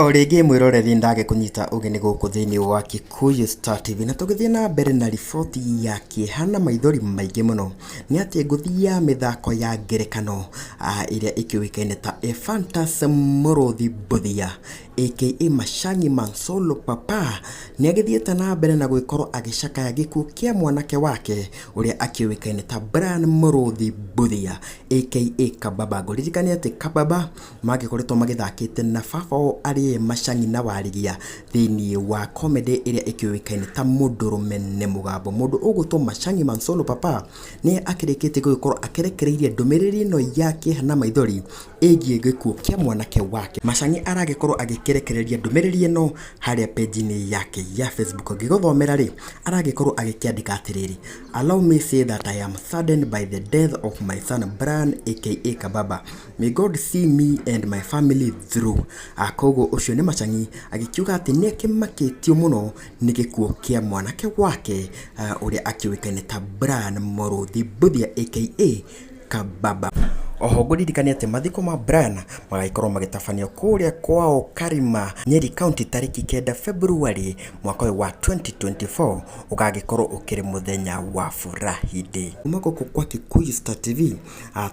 O rĩngĩ mwĩroreri ndagĩkũnyita ũgeni gũkũ thĩinĩ wa Kikuyu Star TV na tũgĩthiĩ na mbere na riboti ya kĩeha na maithori maingĩ mũno nĩ atĩ ngũthi ya mĩthako ya ngerekano ĩrĩa ĩkĩũĩkaine ta Ephantus Mũrũthi Mbuthia aka Macang'i Mansolo Papa nĩ agĩthiĩte na mbere na gũgĩkorwo agĩcakaya gĩkuũ kĩa mwanake wake ũrĩa akĩũĩkaine ta Brian Mũrũthi Mbuthia aka Kababa. Ngũririkanie atĩ Kababa mangĩkoretwo magĩthakĩte na baba wao arĩ Macang'i na Warigia thĩinĩ wa comedy ĩrĩa ĩkĩũĩkaine ta Mũndũrũme nĩ Mũgambo. Mũndũ ũgwĩtwo Macang'i Mansolo Papa nĩ akĩrĩkĩtie gũgĩkorwo akĩrekereirie ndũmĩrĩri ĩno ya kĩeha na maithori ĩgiĩ gĩkuũ kĩa mwanake wake. Macang'i aragĩkorwo agĩkĩrekereria ndũmĩrĩri ĩno harĩa page-inĩ yake ya Facebook. Ngĩgũthomera rĩ, aragĩkorwo agĩkĩandĩka atĩrĩrĩ, Allow me say that I am saddened by the death of my son Brian aka Kababa. May God see me and my family through. Koguo ũcio nĩ Machang'i agĩkiuga atĩ nĩ akĩmakĩtio mũno nĩ gĩkuũ kĩa mwanake wake ũrĩa akĩũĩkaine ta Brian Mũrũthi Mbuthia aka Kababa. Oho ngũririkanie atĩ mathiko ma Brian magagĩkorwo magĩtabanio kũrĩa kwao Karima, Nyeri County tarĩki 9 February mwaka ũyũ wa 2024 ũgagĩkorwo ũkĩrĩ mũthenya wa furahi day. Kuma gũkũ kwa Kikuyu Star TV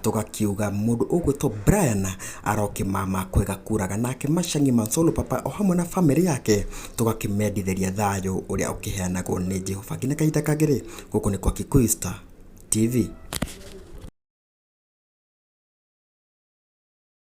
tũgakiuga mũndũ ũgwĩtwo Brian arokĩmama kwega kuraga nake Machang'i Mansolo Papa o hamwe na bamĩrĩ yake tũgakĩmendithĩria thayũ ũrĩa ũkĩheanagwo nĩ Jehova. Nginya kahinda kangĩ rĩ, gũkũ nĩ kwa Kikuyu Star TV.